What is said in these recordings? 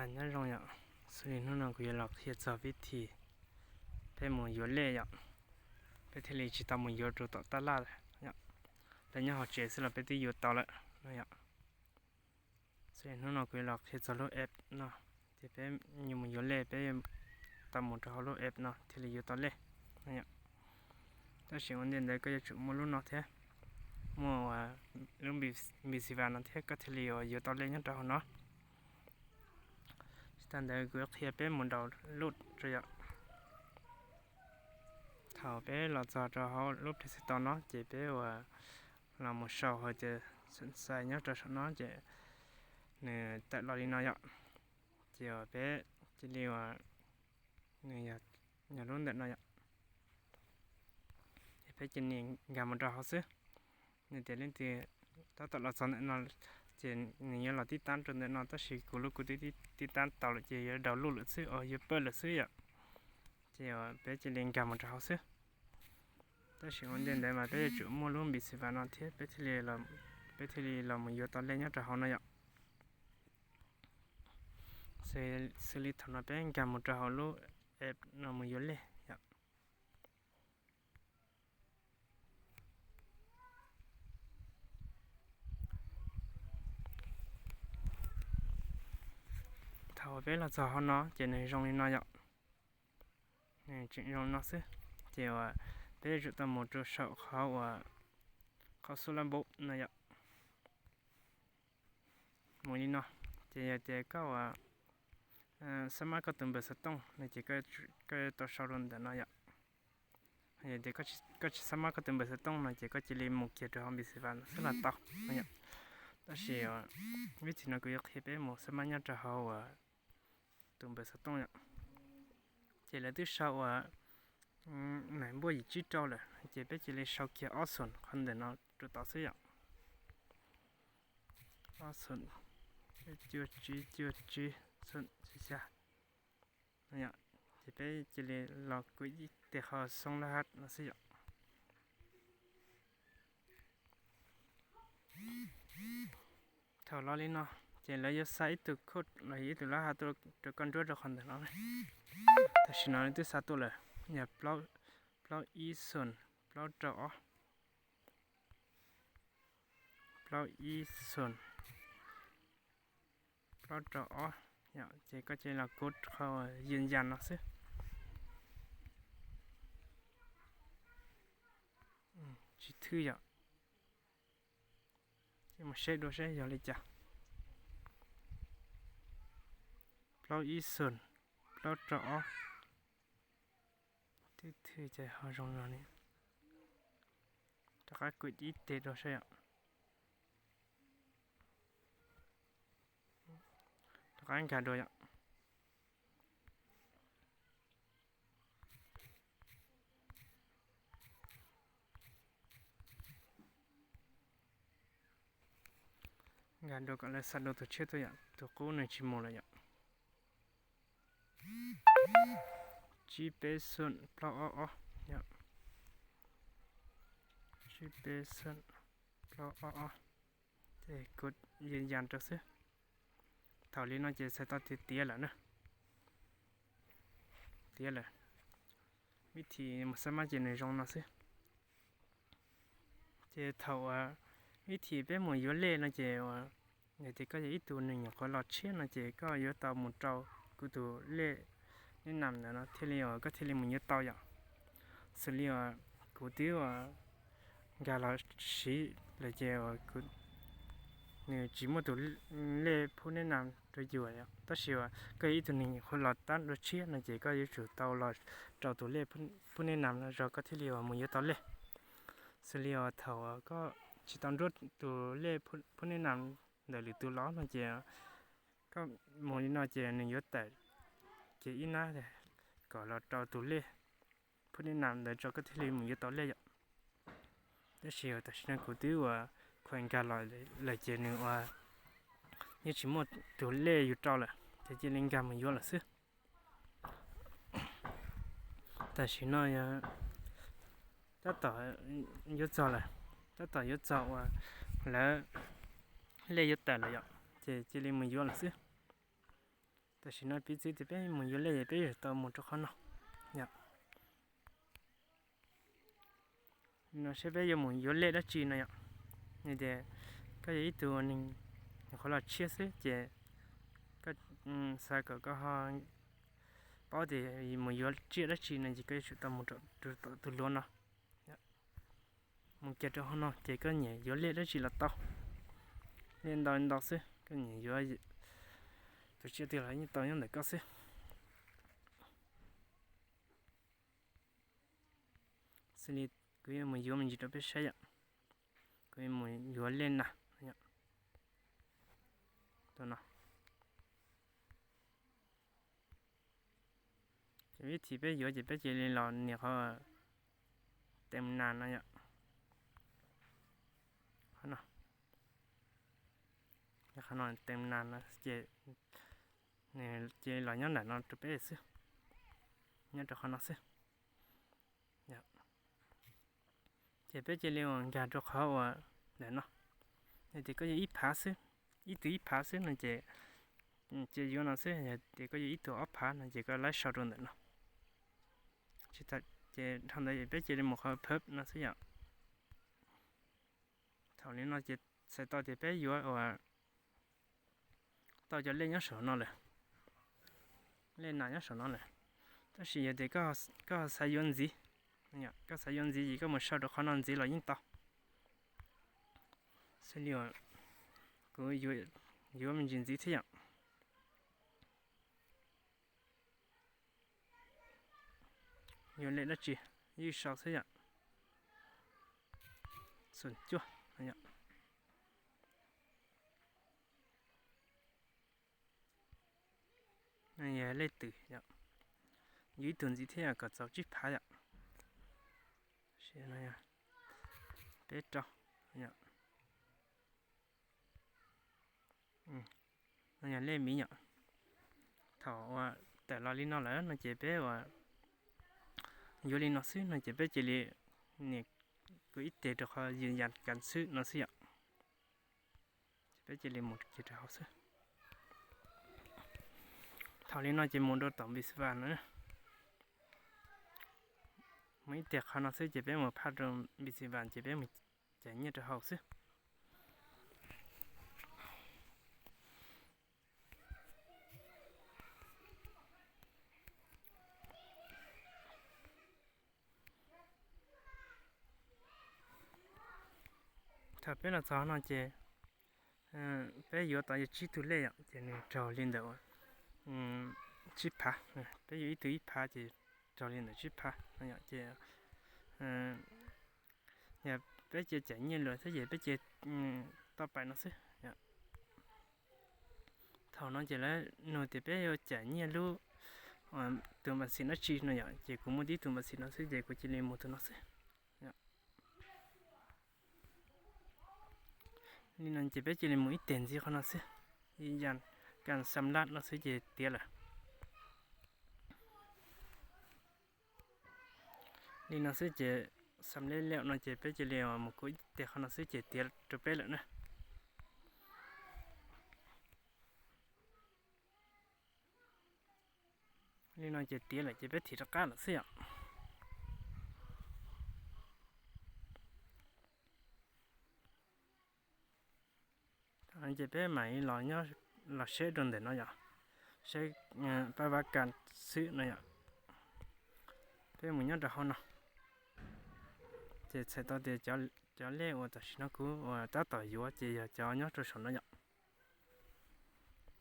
Nyob zoo yom, xws li hnub no kuv yuav los qhia txog vib thim peb mus yuav lej yom, peb thiaj li tsis tau mus yuav rau tom tab laj yom, lawv nyob hauv tsev xwb los peb twb yuav tau lawm no yom. Xws li hnub no kuv yuav los qhia txog lub app no, ces peb yuav mus yuav lej peb tau mus rau hauv lub app no thiaj li yuav tau lej no yom. Tab sis ua ntej ntawd koj yuav tsum muaj lub no thiab, muaj lub Npisiva no thiab koj thiaj li yuav tau lej nyob rau hauv no. Tsis tas ntawd kuv yuav qhia peb mus download rau yom. Thaum peb los txog rau hauv lub Play Store no ces peb ua los mus sau hais tias Sunshine nyob rau saum no ces nws tawm los li no yom. Ces peb cia li ua, nws yog lub ntawm no yom. Ces peb cia li nkag mus rau hauv xwb. Nws tias leej twg tab tom los txog ntawm no ces nws yuav los tib tab rau ntawm no, tab sis kuv lub kuv twb tib tab tau lawm ces yuav download lawm xwb, yuav pawj lawm xwb yom. Ces peb cia li nkag mus rau hauv xwb. Tab sis ua ntej ntawd mas peb yuav tsum muaj lub Npisiva no thiab peb thiaj li, peb thiaj li los mus yuav tau lej nyob rau hauv no yom. Xws li thaum no peb nkag mus rau hauv lub app no mus yuav lej yom. Thaum uas peb los txog hauv no ces nws zoo li no yom. Nws tseem zoo no xwb. Ces uas peb yuav tsum tau mus rau saum qhov uas qhov xub lab npaum no yom. Mus li no, ces yog tias koj uas xab mab koj tus npawb xov tooj no ces koj yuav tau sau rau ntawm no yom. Yog tias koj tsis xab mab koj tus npawb xov tooj no ces koj cia li mus kiag rau hauv Npisiva no xwb los tau no yom. Tab sis vib thim no kuv yuav qhia peb mus xab mab nyob rau hauv uas tus npawb xov tooj yom. Ces lawv twb sau uas nais npuaj yim tsib rau lawm ces peb cia li sau kiag ob xoom qhov ntawm no rau tod xwb yom. Ob xoom, cuaj tsib cuaj tsib xoom xya. Ces peb cia li los kuj ib teg qhov xoob lab hab no xwb yom. Thaum los li no, ces lawv yuav xa ib tug code los yog ib tug lab hab tuaj rau koj nruab rau qhov ntawm no. Tam sim no lawv twb xa tuaj lawm, yog plaub ib xoom plaub rau ob, plaub ib xoom plaub rau ob, ces koj cia li los kuv qhov yws yas no xwb. Tsis thwj yom. Mus saib dua saib yog li cas. Plaub ib xoom plaub rau ob. Twb thwj ces ho zoo no li. Rov qab kuj ib teg dua saib yom. Rov qab nkag dua yom. Nkag dua kom lawv xa dua tus tshiab tuaj yom, tus qub nws tsis mus lawm yom. Tsib peb xoom plaub ob ob yom. Tsib peb xoom plaub ob ob. Ces kuv yws yas rau xwb. Thaum li no ces txhais tau tias tiav lawm na. Tiav lawm. Vib thim mus xab mab ces nws zoo no xwb. Ces thaum uas vib thim peb mus yuav lej no ces uas yog tias koj yog ib tug neeg nyuam qhuav los tshiab no ces koj yuav tau mus rau kuv tus lej neb nam ntawd no thiaj li uas koj thiaj li mus yuav tau yom. Xws li uas kuv twb uas nkag los siv lawm ces uas nws tsis muaj tus lej phub neb nam rau yus yom. Tab sis uas koj yog ib tug neeg nyuam qhuav los tab dua tshiab no ces koj yuav tsum tau los rau tus lej phub neb nam no zog koj thiaj li uas mus yuav tau lej. Xws li uas thaum koj tsis tau nruab tus lej phub neb nam ntawm lwm tus los no ces koj mus li no ces nws yuav tawm kiag ib nab kom los rau tus lej phub neb nam ntawd tso koj thiaj li mus yuav tau lej yom. Tab sis tam sim no kuv twb uas khuam nkag los lawm ces nws uas yeej tsis muaj tus lej yus rau lawm ces cia li nkag mus yuav lawm xwb. Tam sim no tab tom yuav txog lawm, tab tom yuav txog uas lawv lej yuav tawm lawm yom, ces cia li mus yuav lawm xwb. Tam sim no piv txwv tias peb mus yuav lej es peb yuav tau mus rau qhov no yom. No seb peb yuav mus yuav lej dab tsi no yom. Tias koj yog ib tug neeg nyuam qhuav los tshiab xwb ces koj xav kom koj ho paub tias mus yuav tsiaj dab tsi no ces koj yuav tsum tau mus rau tom tus hluav no. Mus kiag rau hauv no ces koj nyiam yuav lej dab tsi los tau. Lej ntau ntau xwb, koj nyiam yuav tus tsiaj twg los yeej tau nyob ntawm koj xwb. Xws li kuv yuav mus yuav me ntsis rau peb saib yom. Kuv yuav mus yuav lej nas. Ces vib thim peb yuav ces peb cia li los nias qhov teem nas no yom. Qhov no, qhov no teem nas no ces nws cia li los nyob ntawm no rau peb xwb, nyob rau qhov no xwb. Ces peb cia li ua nkag rau qhov uas ntawm no. Yog tias koj yuav ib phav xwb, ib tug ib phav xwb no ces cia yuav no xwb. Yog tias koj yuav ib tug ob phav no ces koj laib sau rau ntawm no. Ces dhau ntawd peb cia li mus qhov phab no xwb yom. Thaum li no ces txhais tau tias peb yuav uas tau cov lej nyob saum no lawm, lej nas nyob saum no lawm. Tab sis yog tias koj xav yuav ntxiv, koj xav yuav ntxiv ces koj mus sau rau qhov no ntxiv los yeej tau. Xws li kuv yuav me ntsis ntxiv thiab yom. Yuav lej dab tsi, ywj sau xwb yom. Xoom cuaj. Yog lej twm, yuav ib tug ntxiv thiab yom, kom txaus tsib phav yom. Peb rau, yog lej miv yom. Thaum uas tawm los li no lawm no ces peb uas yuav li no xwb no ces peb cia li nias kuv ib teg rau qhov yws yas kas xwb no xwb yom. Ces peb cia li mus kiag rau hauv xwb. Thaum li no ces mus rau tom npis vas no, mus ib teg qhov no xwb ces peb mus phaj rau npis vas ces peb mus cais nyiaj rau hauv xwb. Thaum peb los txog no ces peb yuav tau yog tsib tug lej yom, ces nws raug li ntawm tsib phav. Peb yuav ib tug ib phav ces raug li ntawm tsib phav no yom. Ces yog peb cia cais nyiaj lawm thiab ces peb cia toj pais no xwb. Thaum no ces lawv nug tias peb yuav cais nyiaj lub tus npas xim dab tsi no yom, ces kuv muaj tib tug npas xim no xwb ces kuv cia li mus tus no xwb. Li no ces peb cia li mus ib teg ntxiv qhov no xwb, ya kas xam laj no xwb ces tiav lawm. Li no xwb ces xam lej lej no ces peb cia li mus kuv ib teg qhov no xwb ces tiav rau peb lawm na. Li no ces tiav lawm ces peb thim rov qab lawm xwb yom. Ces peb mam li los nyob los saib rau ntawm no yom, saib pab vaj kas xwb no yom. Peb mus nyob rau hauv no, ces txhais tau tias cov lej uas tam sim no kuv uas tab tom yuav ces yog cov nyob rau saum no yom.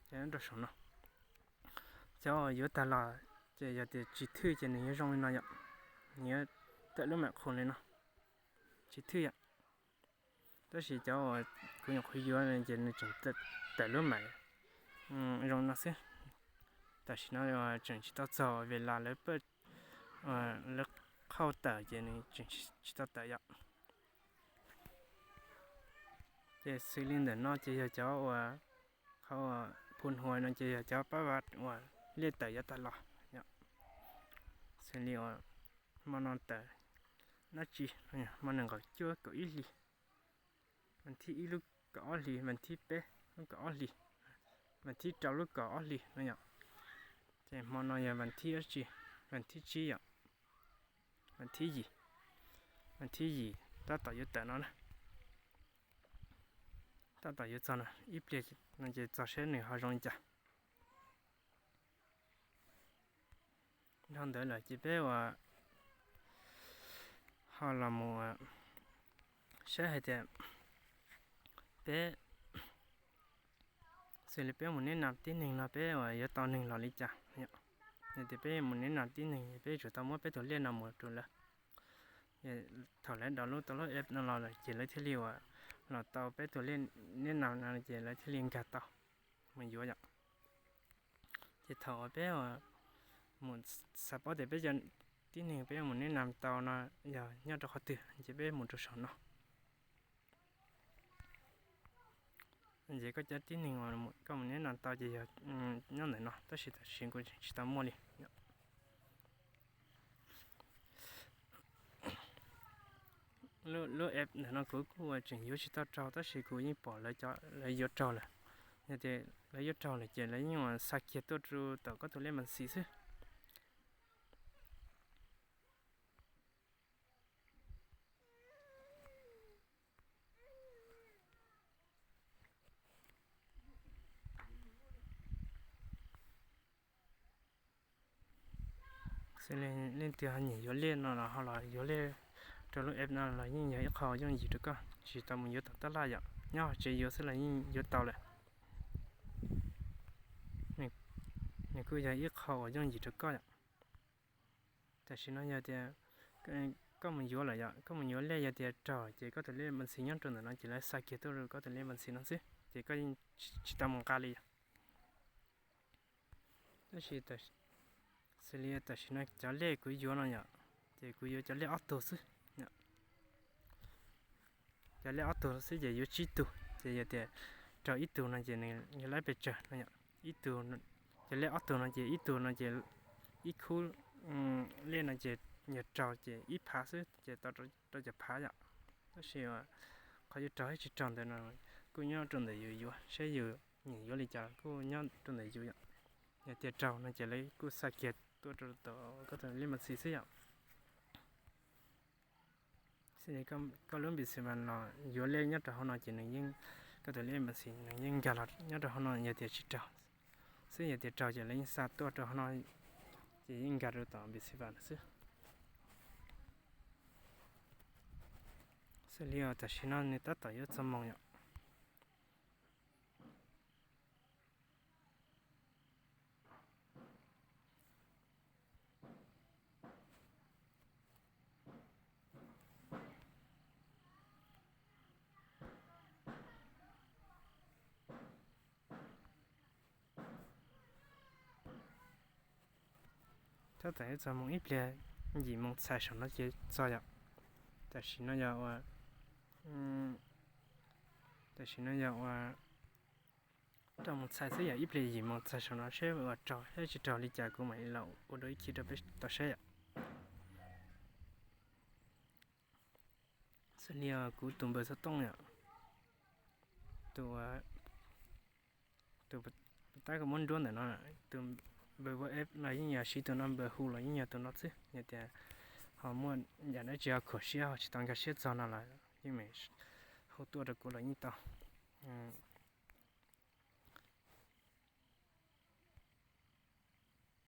Cov nyob rau saum no, cov uas yuav tag los ces yog tias tsis thwj ces nws yuav zoo li no yom, nws yuav tawm lub mam qhus li no, tsis thwj yom. Tab sis cov uas kuv nyuam qhuav yuav ces nws tseem tawm lub mam zoo no xwb. Tam sim no tseem tsis tau txog vim las lawv, lawv qhauj tawm ces nws tseem tsis tau tawm yom. Ces xws li ntawm no ces yog cov uas qhov phu nhuas no ces yog cov pab vaj uas lej tawm yav tas los yom. Xws li uas hmo no tawm dab tsi, hmo nees nkaum cuaj kaum ib hlis, vas thib ib lub kaum ob hlis, vas thib peb lub kaum ob hlis, vas thib rau lub kaum ob hlis no yom. Ces hmo no yog vas thib, vas thib tsib yom, vas thib yim, vas thib yim tab tom yuav tawm no na, tab tom yuav txog no, ib pliag no ces txog seb nws ho zoo li cas. Dhau ntawd lawm ces peb uas ho los mus saib hais tias peb xws li peb mus neb nas tib neeg no peb uas yuav tau neeg los li cas. Yog tias peb mus neb nas tib neeg peb yuav tsum tau muab peb tus lej no mus rau lawv. Thaum lawv download tau lub app no los lawm ces lawv thiaj li uas los tau peb tus lej, neb nas no ces lawv thiaj li nkag tau mus yuav yom. Ces thaum uas peb uas mus xav paub tias peb cov tib neeg peb mus neb nas tau no yog nyob rau qhov twg ces peb mus rau saum no. Ces koj cov tib neeg uas koj mus neb nas tau ces yog nyob ntawm no, tab sis tam sim kuv tsis tau muaj li. Lub app ntawm no kuv kuj tseem yuav tsis tau raug tab sis kuv yeej pom lawv yuav raug lawm. Yog tias lawv yuav raug lawm ces lawv yeej xa kiag tuaj rau tom koj tus lej npas xis xwb. Xws li leej twg ho nyiam yuav lej no los ho los yuav lej rau lub app no los yeej yog ib qho yooj yim rau koj, tsis tau mus yuav tom tab laj yom, nyob tsev yuav xwb los yeej yuav tau lawm. Nws kuj yog ib qho uas yooj yim rau koj yom. Tam sim no yog tias koj mus yuav lawm yom, koj mus yuav lej yog tias raug ces koj tus lej npas xis nyob rau ntawm no ces lawv xa kiag tuaj rau koj tus lej npas xis no xwb ces koj yeej tsis tau mus nqa li yom. Tab sis xws li tam sim no cov lej kuv yuav no yom, ces kuv yuav cov lej ob tug xwb. Cov lej ob tug xwb ces yuav tsib tug ces yog tias raug ib tug no ces nws yuav laib pes tsawg no yom. Ib tug, cov lej ob tug no ces ib tug no ces ib khub lej no ces yog raug ces ib phav xwb ces tau rau caum phav yom. Tab sis qhov yuav raug thiab tsis raug ntawd no kuj nyob rau ntawm yus yuav, saib yus nyiam yuav li cas kuj nyob rau ntawm yus yom. Yog tias raug no ces lawv kuj xa kiag tuaj rau tom koj tus lej npas xis xwb yom. Xws li koj lub npis xis mas los yuav lej nyob rau hauv no ces nws yeej, koj tus lej npas xis nws yeej nkag los nyob rau hauv no yog tias tsis raug xwb, yog tias raug ces lawv yeej xa tuaj rau hauv no ces yeej nkag rau tom npis xis vas xwb. Xws li tam sim no nws tab tom yuav txog moos yom. Tab tom yuav txog moos ib pliag, yim moos txhais saum no ces txog yom. Tam sim no yog ua, tam sim no yog ua rau moos txhais xwb yom, ib pliag yim moos txhais saum no seb ua raug thiab tsis raug li cas kuv mam li los ua dua ib chim rau peb tau saib yom. Xws li kuv tus npawb xov tooj yom, tus, tus tab kuv muab nruab ntawm no, tus npawb WhatsApp los yeej yog siv tus no, npawb hu los yeej yog tus no xwb. Yog tias ho muaj yam dab tsi ho khuam siab ho tsis tau nkag siab txog no los yeej meem hu tuaj rau kuv los yeej tau.